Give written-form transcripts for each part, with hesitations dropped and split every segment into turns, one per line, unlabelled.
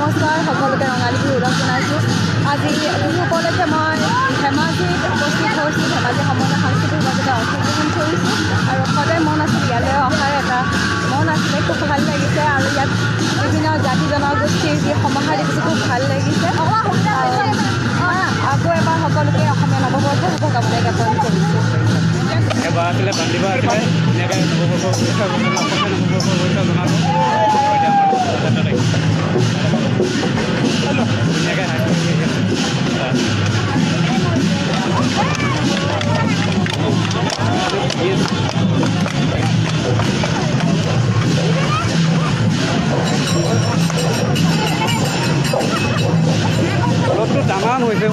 নমস্কাৰ সকলোকে ৰঙালী বিহু উলহ জনাইছোঁ। আজি বিহু উপলক্ষে মই ধেমাজিত উপস্থিত হৈছোঁ। ধেমাজি সমগ্ৰ সাংস্কৃতিক শোভাযাত্ৰা অংশগ্ৰহণ কৰিছোঁ আৰু সদায় মন আছিল ইয়ালৈ অহাৰ এটা মন আছিলে, খুব ভাল লাগিছে। আৰু ইয়াত বিভিন্ন জাতি জনগোষ্ঠীৰ যি সমাহাৰ দেখিছোঁ, খুব ভাল লাগিছে। আকৌ এবাৰ সকলোকে অসমীয়া নৱবৰ্ষৰ শুভকামনা জ্ঞাপন কৰিছোঁ।
এবাৰ আছিলে বান্দিবা আছিলে, ধুনীয়াকৈ নৱবৰ্ষৰ শুভেচ্ছা জনালোঁ, অসমীয়া নৱবৰ্ষৰ শুভেচ্ছা জনালোঁ। ধুনীয়াকৈ ৰ'দটো তামাম হৈছে।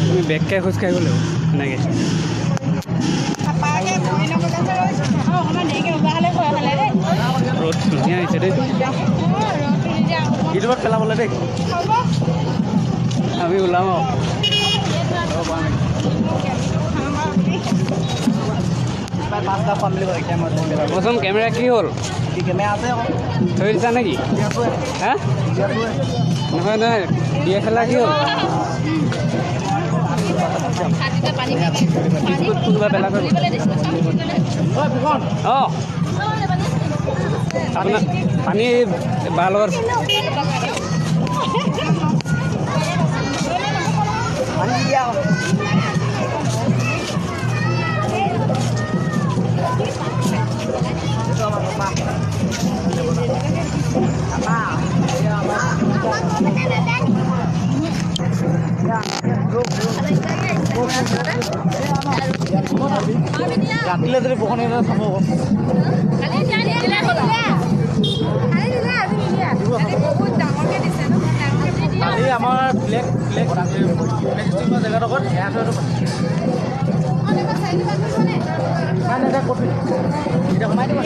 তুমি বেগকে খোজকাঢ়িব লাগিব এনেকৈ। ৰ'দ ধুনীয়া আহিছে দেই। ইউটিউবত পেলাবলৈ দেই, আমি ওলাম আৰু। প্ৰথম কেমেৰা কি হ'ল? থৈ দিছা নেকি? হা, নহয় নহয়, ডি এছ এল আৰ কি হ'ল? কোনোবা পেলাব। অঁ, আপোনাৰ পানী বাৰ লগত
ৰাতিলে যদি বৰষুণ চাব। কালি আমাৰ ফ্লেগ ফ্লেগ ফ্লেগ জেগাডোখৰত সোমাই দিব।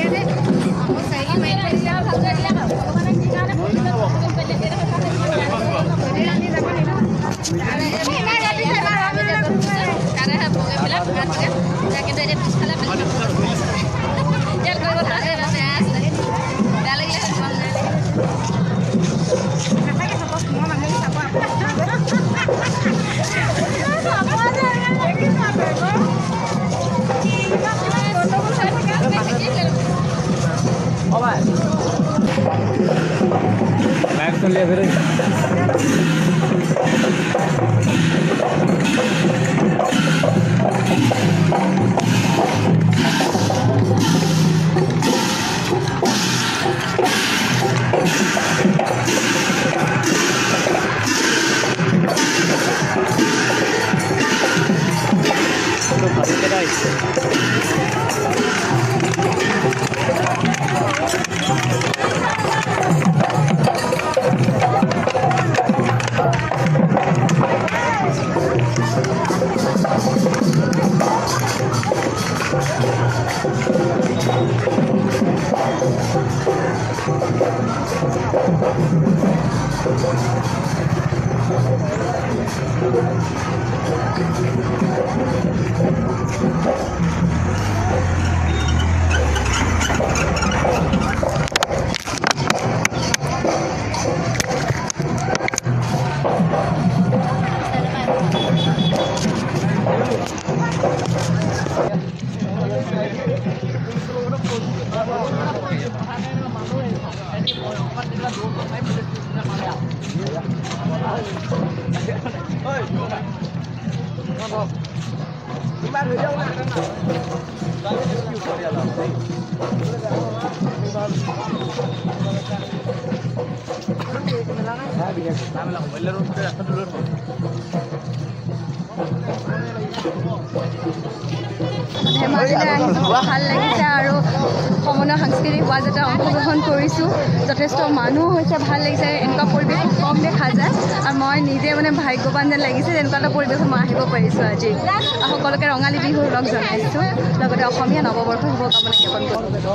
লাইভ চলি আছে দেই।
ধেমাজিলৈ আহিছোঁ, ভাল লাগিছে আৰু সমন্বয় সাংস্কৃতিক শোভাযাত্ৰা অংশগ্ৰহণ কৰিছোঁ। যথেষ্ট মানুহ হৈছে, ভাল লাগিছে। এনেকুৱা পৰিৱেশ খুব কম দেখা যায় আৰু মই নিজে মানে ভাগ্যৱান যেন লাগিছে এনেকুৱা এটা পৰিৱেশত মই আহিব পাৰিছোঁ আজি। সকলোকে ৰঙালী বিহুৰ লগ জনাইছোঁ, লগতে অসমীয়া নৱবৰ্ষৰ শুভকামনা জ্ঞাপন কৰিছোঁ।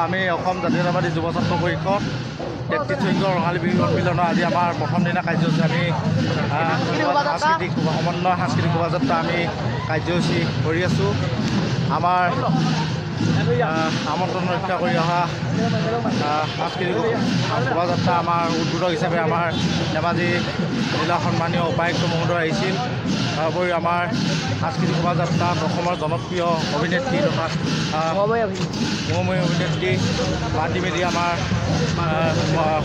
আমি অসম জাতীয়তাবাদী যুৱ ছাত্ৰ পৰিষদ 33 সংখ্যক ৰঙালী বিহু সন্মিলনৰ আজি আমাৰ প্ৰথম দিনা কাৰ্যসূচী আমি সাংস্কৃতিক সমন্বয় সাংস্কৃতিক শোভাযাত্ৰা আমি কাৰ্যসূচী কৰি আছোঁ। আমাৰ আমন্ত্ৰণ ৰক্ষা কৰি অহা সাংস্কৃতিক শোভাযাত্ৰা আমাৰ উদ্বোধক হিচাপে আমাৰ ধেমাজি জিলা সন্মানীয় উপায়ুক্ত মহোদয় আহিছিল। তাৰোপৰি আমাৰ সাংস্কৃতিক শোভাযাত্ৰাত অসমৰ জনপ্ৰিয় অভিনেত্ৰী তথা মোহময়ী অভিনেত্ৰী বান্টি মেধি আমাৰ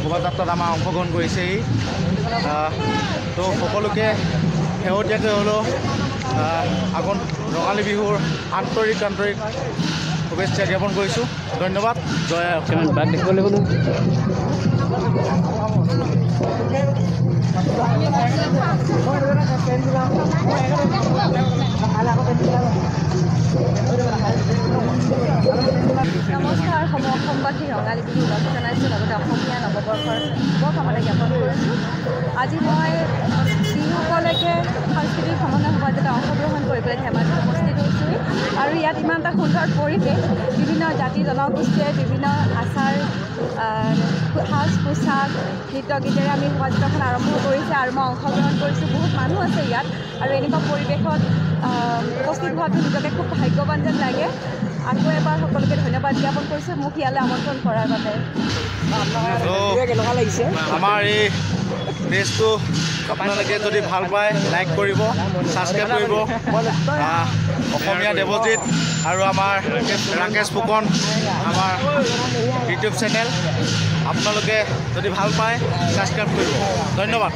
শোভাযাত্ৰাত আমাৰ অংশগ্ৰহণ কৰিছেহি। তো সকলোকে শেহতীয়াকৈ হ'লেও আগত ৰঙালী বিহুৰ আন্তৰিক আন্তৰিক শুভেচ্ছা জ্ঞাপন কৰিছোঁ। ধন্যবাদ। জয়।
নমস্কাৰ সমূহ অসমবাসী, ৰঙালী বিহু লগ জনাইছোঁ, লগতে অসমীয়া নৱবৰ্ষৰ শুভকামনা জ্ঞাপন কৰিছোঁ। আজি মই বিহু উপলক্ষে সাংস্কৃতিক সমন্বয় শোভাযাত্ৰা অংশগ্ৰহণ কৰিবলৈ ধেমাজিত উপস্থিত হৈছোঁহি আৰু ইয়াত ইমান এটা সুন্দৰ পৰিৱেশ, বিভিন্ন জাতি জনগোষ্ঠীয়ে বিভিন্ন আচাৰ সাজ পোছাক নৃত্য গীতেৰে আমি শোভাযাত্ৰাখন আৰম্ভ কৰিছে আৰু মই অংশগ্ৰহণ কৰিছোঁ। বহুত মানুহ আছে ইয়াত আৰু এনেকুৱা পৰিৱেশত উপস্থিত হোৱাটো নিজকে খুব ভাগ্যৱান যেন লাগে। আকৌ এবাৰ সকলোকে ধন্যবাদ জ্ঞাপন কৰিছোঁ মোক ইয়ালৈ আমন্ত্ৰণ কৰাৰ বাবে।
আমাৰ এই পেজটো আপোনালোকে যদি ভাল পায় লাইক কৰিব, ছাবস্ক্ৰাইব কৰিব। অসমীয়া দেৱজিত আৰু আমাৰ ৰাকেশ ফুকন আমাৰ ইউটিউব চেনেল, আপোনালোকে যদি ভাল পায় ছাবস্ক্ৰাইব কৰিব। ধন্যবাদ।